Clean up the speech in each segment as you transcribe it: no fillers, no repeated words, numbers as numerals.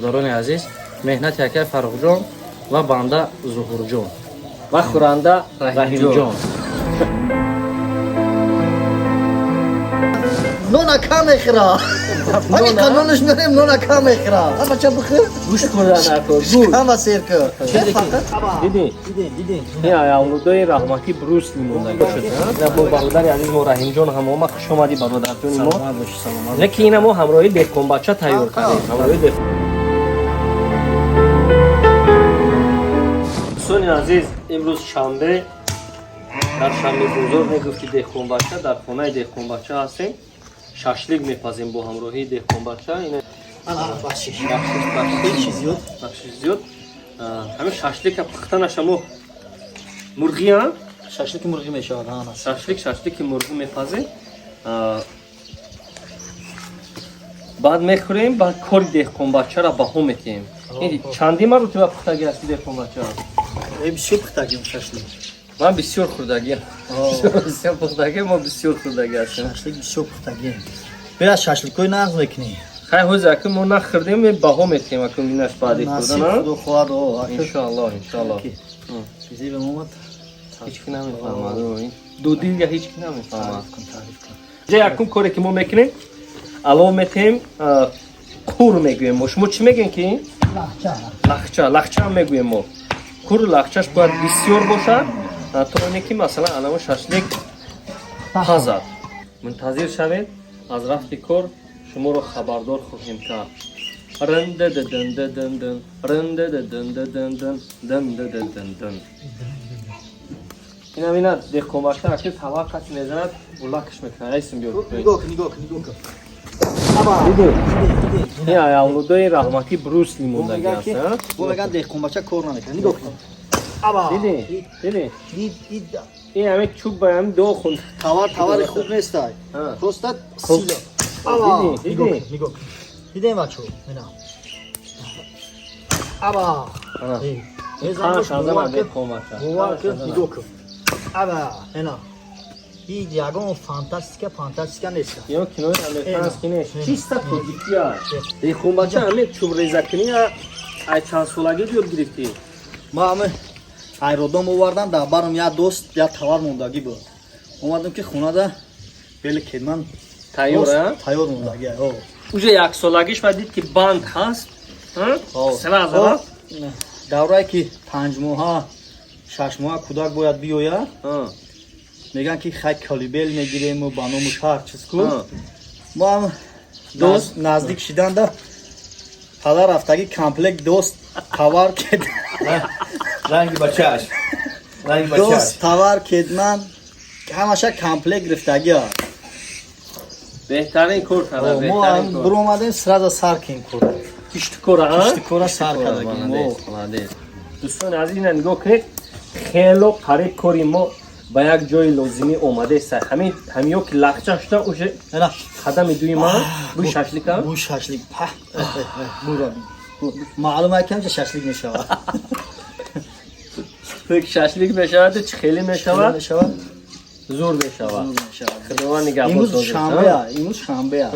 Бародарони азиз, меҳнати акай Фаррухҷон ва банда Зуҳурҷон ва хӯранда Раҳимҷон. Нона кам мехӯра. Ҳамин қанонаш меорем, нона кам мехӯра. Ҳа, бача, бихӯр. Гӯшт хӯрда накор, гӯшт. Кама сер кӯ. Чизе ки дидӣ? Дидем, дидем. Ин авлодои раҳматӣ Брусли монда шуд. Бо бародари азиз мо Раҳимҷон ҳам омад. Хуш омадӣ, бародарҷони мо. Саломат бошӣ, саломат. Не ки ина мо ҳамроҳи деҳқонбача тайёр кардем, ҳамроҳи дӯстони азиз, имрӯз шанбе, дар шанбе бозор мегуфти деҳқонбача, дар хонаи деҳқонбача ҳастем, шашлик мепазем бо ҳамроҳии деҳқонбача. Ина Ана, бахшиш. Бахшиш, бахшиш. Чиз зиёд. Бахшиш зиёд. Ҳамин шашлика пухтанаша мо мурғиам. Шашлики мурғӣ мешавад, ҳа, ана. Шашлик, шашлики мурғӣ мепазем, баъд мехӯрем, баъд кори деҳқонбачаро баҳо метиҳем. Чандин маротиба пухтагӣ ҳасти, деҳқонбача? Э, бисёр пухтагим шашлик. Ман бисёр хӯрдагиам, бисёр пухтагӣ, мо бисёр хӯрдагӣ ҳастем. Шашлик бисёр пухтагим. Бира, шашликҳои нағз мекунӣ. Хай, ҳозир аку мо нахӯрдем, баҳо метиҳем аку инаш баъди Насиб хӯрдана. Худо хоҳад, о, аку. Иншоаллоҳ, иншоаллоҳ. Чизе ба мо омад. Ҳеч ки намефаҳмад, дудилга ҳеч ки намефаҳмад. Таъриф кун, таъриф кун. Ҷа якум коре ки мо мекунем, алов метиҳем, қур мегӯем мо. Шумо чӣ мегӯем ки? Лахча. Лахча, лахча ҳам мегӯем мо. Қур лахчаш бояд бисёр бошад, то оне ки, масалан, анамо шашлик пазад. Мунтазир шавед, аз рафти кор шуморо хабардор хоҳем кард. Рнддднддндн, рнддднддндн, дндддндн. Инам ина деҳқонбача аки тавар қати мезанад, булакш мекунад. Айсим, биё. Нигоҳ кун, нигоҳ кун, нигоҳ кун. Дидӣ? Ин авлодои раҳматӣ Брусли мондагӣ аст. Бо меган деҳқонбача кор намекунад. Нигоҳ кун. Аба. Дидӣ, дидӣ? Дид, дид. Ин ҳаме чӯб ба ҳами до хунд. Товар, товари хуб нестай. Просто сила. Дидӣ, дидӣ? Нигоҳ кун. Дидем, бачо? Ина. Аба. Қанаш азама, деҳқонбача. Бовар кун, нигоҳ кун. Аба, ина. Ҳеҷ ягон фантастика, фантастика нест. Ё кинои американский нест, чисто тоҷикия. Деҳқонбача, ҳаме чӯбрезакунӣ ай чанд солагӣ ёд гирифтӣ? Ма ҳаме айродом овардан, дар барам як дост, як товар мондагӣ буд. Омадам ки хонада бели кедман. Тайёр, а? Тайёр мондагӣ. О. Уже як солагиш ва дид ки банд ҳаст, сразу. Даврае ки 5 моҳа, 6 моҳа кӯдак бояд биёяд, мегӯянд ки хай, колыбель мегирему ба ному ҳар чиз ку. Мо ҳам Дост? Наздик шиданда падар рафтагӣ комплект дост товар кед. Ранги бачааш. Ранги бачааш. Дост товар кедман ҳамаша комплект гирифтагӣ. Беҳтарин кор карда. Мо Беҳтарин кор. Биромадем, сразу сар кем кор. Киштикора. Киштикора сар кардагим. Молодец, молодец. Дӯстони азиз, ина нигоҳ кунед, хело қариб кори мо ба як ҷои лозимӣ омадест. Ҳамин ҳамиё ки лахча шуда, уже Ина. қадами дуюма бӯи шашлика. Бу шашлик. Бура, маълум ай камча шашлик мешавад. Шашлик мешавад, чӣ хеле мешавад. Мешавад. Зур мешавад. Зур мешавад. Худованд нигаҳбон. Имрӯз шанбеа, имрӯз шанбеа.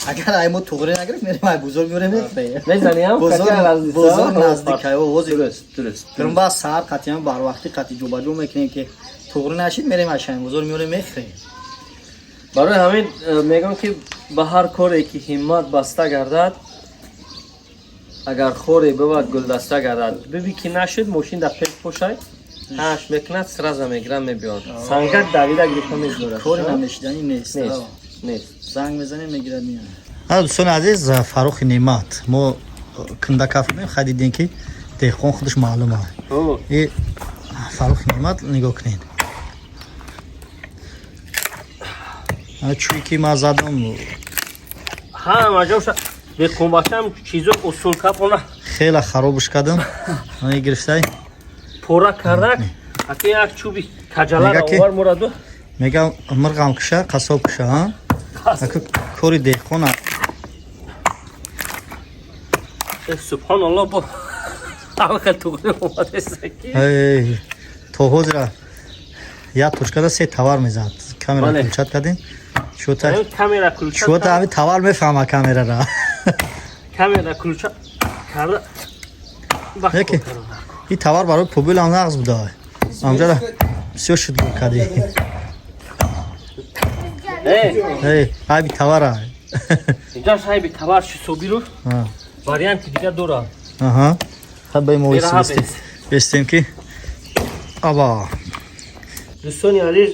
Агар ай мо туғри нагирифт, мерем ай бозор, меорем, мехӯрем. Мезанем. Бозор, бозор наздик ай ози. Дуруст, дуруст. Гирмба саҳар қатиам барвақтӣ қати ҷобаҷо мекунем, ки туғри нашид, мерем ай шайм бозор, меорем, мехӯрем. Барои ҳамин мегӯям ки ба ҳар коре ки ҳиммат баста гардад, агар хоре бивад, гулдаста гардад. Биби ки нашуд, мошин дар пеш пошай, ҳаш мекунад, сразу мегирам, мебиёд, сангак давида гирифта мезорад. Кори намешиданӣ нест. Нест, нест. Занг мезанем, мегирад, меояд. Дӯстони азиз, Фаррухи Неъмат, мо кунда каф хай дидем ки деҳқон худаш маълума. И Фаррухи Неъмат, нигоҳ кунед, чӯи ки ман задам. Ҳама ҷоша деҳқонбачам чизо усул капона. Хеле харобш кардам, гирифтай. Пора кардак, аки як чӯби каҷалара овар мураду. Мегам, мирғам куша, қассоб куша. Аку кори деҳқона. Субҳоналлоҳ, бо ҳамхел туғри омадесаки. То ҳозира як точкада се товар мезад. Камера включать кардем. Камера включать. Шута ҳами товар мефаҳма камерара. Камера включать. карда. Яке ин товар барои побел ҳам нағз буда. Амҷада бисёр шуд гул кардӣ. Эй, айби товара. Инҷаш айби товар шуд, Собиров. Варианти дигар дорад. Аҳа. Хаб бай мо бестем ки аба. Дӯстони азиз,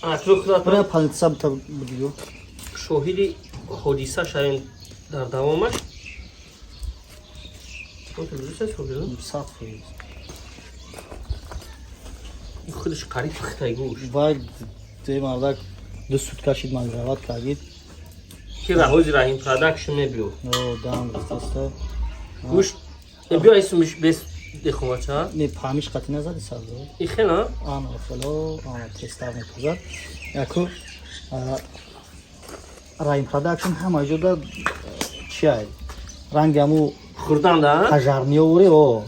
акнун худатон полиса будиё. Шоҳиди ҳодиса шавем дар давомаш. 100%. Худаш қариб пухтай гӯшт. Вай де мардак ду сутка шид мариновать кардид. Ки ҳозир Раҳим Продакшн мебиё. О, дам рафтаста. Гӯшт биё исмиш бес дехомача. Не, памиш қати назади сабзо. И хела? Ана хело, ана тестар мепазад. Яку Раҳим Продакшн ҳама ҷода чи ай? Ранги ҳаму хурдан да? Пожарниёвури о.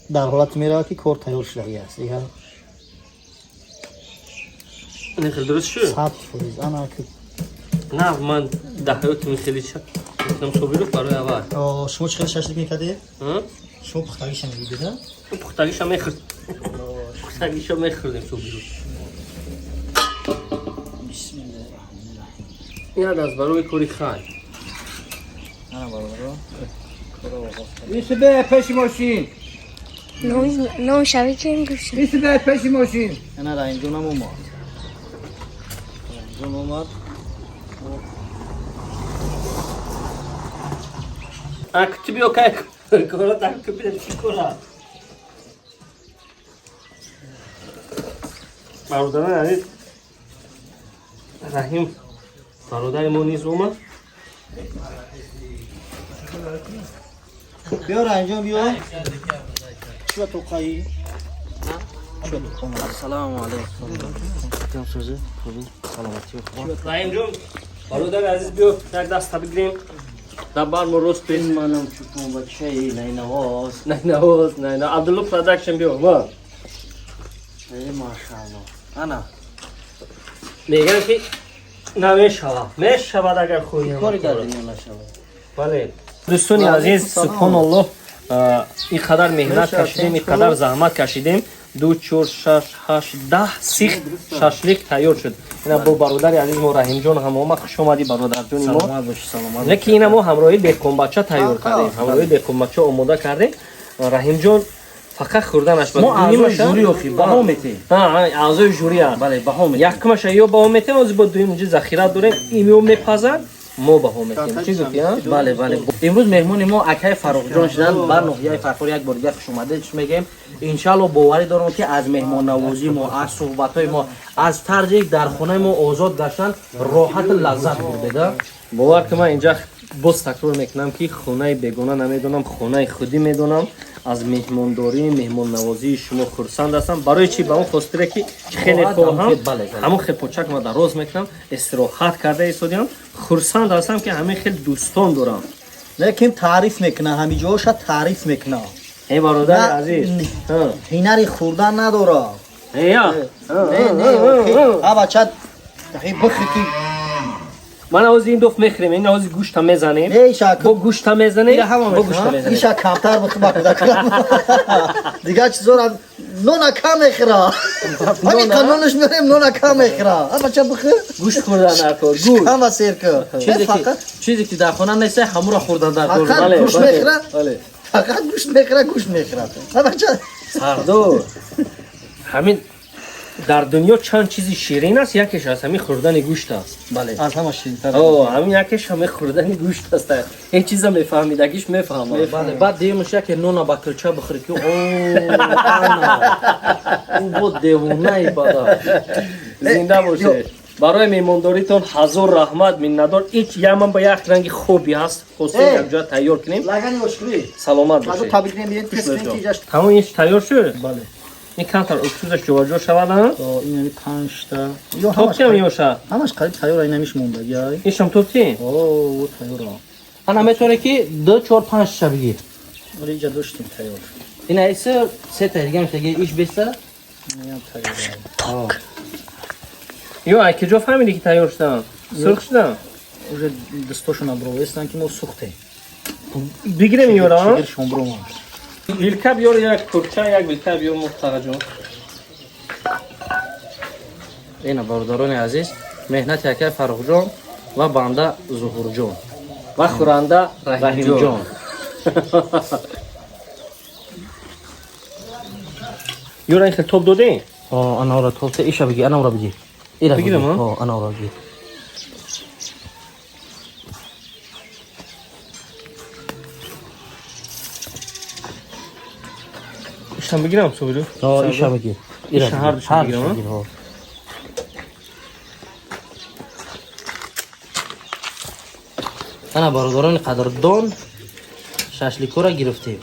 Дар ҳолате меравад ки кор тайёр шудагӣ аст. Дигар Не хел дуруст шуд? 100%. Ана ки На, ман дар ҳаётим хеле мекунам, Собиров, барои аввал. Шумо чӣ хел шашлик мекардед? Шумо пухтагиша мегидед, а? Пухтагиша мехӯрд. Пухтагиша мехӯрдем, Собиров. Бисмиллаҳир-раҳмонир-раҳим. Ин аз барои кори хайр. Ана бародаро, кора оғоз кардем. Иси бе пеши мошин. Ном шави ки гӯшт. Иси бе пеши мошин. Ана Раҳимҷонам омад. Раҳимҷон омад. А ти биё кай кора так ки бидем чӣ кора. Бародарони азиз, Раҳим бародари мо низ омад. Биё Раҳимҷон, биё. Чӣ ба тоқаӣ? Чӣ ба тоқа? Ассалому алайкум. Кам сӯзи? Хубӣ? Саломатӣ хуб. Раҳимҷон, бародари азиз, биё як даста бигирем. Дар бар мо рост бес. Манам чупон бачаи найнавоз. Найнавоз, найна. Абдулло Продакшн биё. Ва. Эй, машааллоҳ. Ана. Мегӯянд ки намешавад. Мешавад агар хоҳӣ. Кори дар дунё нашавад. Бале. Дӯстони азиз, субҳоналлоҳ, ин қадар меҳнат кашидем, ин қадар заҳмат кашидем. 2, 4, 6, 8, 10 сих шашлик тайёр шуд. Ина бо бародари азиз мо Раҳимҷон ҳам омад. Хуш омадӣ, бародарҷони мо. Саломат бошӣ, саломат. Лекин ина мо ҳамроҳи деҳқонбача тайёр кардем. Ҳамроҳи деҳқонбача омода кардем. Раҳимҷон фақат хӯрданаш Мо аъзои жюри охи, баҳо метем. Аъзои жюри аст. Бале, баҳо метем. Якумаша ё баҳо метем, ҳозир бо дуюм инҷо захира дорем, ё мепазад, мо баҳо метем. Чӣ гуфтӣ, а? Бале, бале. Имрӯз меҳмони мо акай Фаррухҷон шуданд ба ноҳияи Фархор. Як бор дигар хуш омадед мегӯем. Иншаалло боварӣ дорам ки аз меҳмоннавозии мо, аз суҳбатҳои мо, аз тарзи дар хонаи мо озод гаштан роҳату лаззат бурдед. Бовар ки ман инҷа боз такрор мекунам ки хонаи бегона намедонам, хонаи худӣ медонам. Аз меҳмондорӣ, меҳмоннавозии шумо хурсанд ҳастам. Барои чӣ? Ба он хотире ки хеле хоҳам, ҳамон хел почак ма дароз мекунам, истироҳат карда истодиам. Хурсанд ҳастам ки ҳамин хел дӯстон дорам. Лекин таъриф мекуна, ҳамиҷоша таъриф мекуна. Эй бародари азиз, ҳунари хӯрдан надорад. Э, Не, не, а бача бихӯ ки ман ҳозир ин доф мехӯрем, ин ҳозир гӯшта мезанем. Бо гӯшта мезанем, бо гӯшта мезанем. Иша камтар бихӯ ба кӯдакам. Дигар чизора нона кам мехӯра. Ҳамин қанонаш меорем, нона кам мехӯра. А бача бихӯ. Гӯшт хӯрдан дар кор, гӯшт. Ҳама сер кӯ. Чизе ки дар хона нест, ҳамуро хӯрдан дар кор. Фақат гӯшт мехӯра. Фақат гӯшт мехӯра, гӯшт мехӯра. А бача Сардор. Ҳамин дар дунё чанд чизи ширин аст, якеш аз ҳамин хӯрдани гӯшт аст. Бале. Аз ҳама ширинтар. О, ҳамин якеш ҳамин хӯрдани гӯшт аст. Ҳеҷ чиза мефаҳмидагиш мефаҳмад. Бале, баъд дуюмаш яке нона ба кулча бихӯрӣ ки о, ана. Ӯ бо девонаи бада. Зинда бошед. Барои меҳмондоритон ҳазор раҳмат, миннатдор. Ич яман ба як ранги хуби ҳаст, хостем якҷоя тайёр кунем. Лагани ошкурӣ. Саломат бошед. Табрик мегӯем, тест кунем ки ҷашн. Тамом ин тайёр шуд? Бале. Ин камтар уксусаш ҷобаҷо шавад, а? Ин ами 5 та. Топти ҳам ёша? Ҳамаш қариб тайёр, ин амиш мондаги ай. Ишам топти? О, тайёр. Ана метавонӣ ки 2, 4, 5 ша бигир. Оре, инҷа доштем тайёр. Ин айси се та дига мешаги иш беста? Инам тайёр. Ё, ай киҷо фаҳмидӣ ки тайёр шудам? Сурх шудам? Уже дастошона бировестан ки мо сухтем. Бигирем ёра? Чигир шомбро. Вилка биёр, як курча, як вилка биёр, мухтараҷон. Ина, бародарони азиз, меҳнати акай Фаррухҷон ва банда Зуҳурҷон. Ва хӯранда Раҳимҷон. Раҳимҷон. Ёра, ин хел тоб додем? Анаора тоб, иша бигир, анаора бигир. Ира. Бигирам, бигир. а? О, анаора бигир. Ишам бигирам, собиру? О, иша бигир. Ира. Иша ҳар душа бигир. бигирам, а? Бигир, о. Ана, бародарони қадрдон, шашликора гирифтем.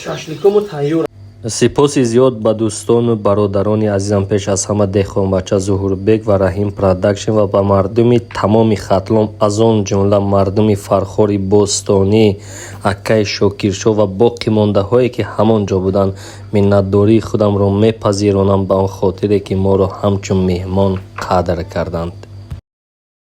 Шашликомо тайёр. Сипоси зиёд ба дӯстону бародарони азизам, пеш аз ҳама деҳқонбача Зуҳурбек ва Раҳим Продакшн ва ба мардуми тамоми Хатлон, аз он ҷумла мардуми Фархори бостонӣ, акаи Шокиршо ва боқимондаҳое, ки ҳамон ҷо буданд. Миннатдории худамро мепазиронам ба он хотире, ки моро ҳамчун меҳмон қадр карданд.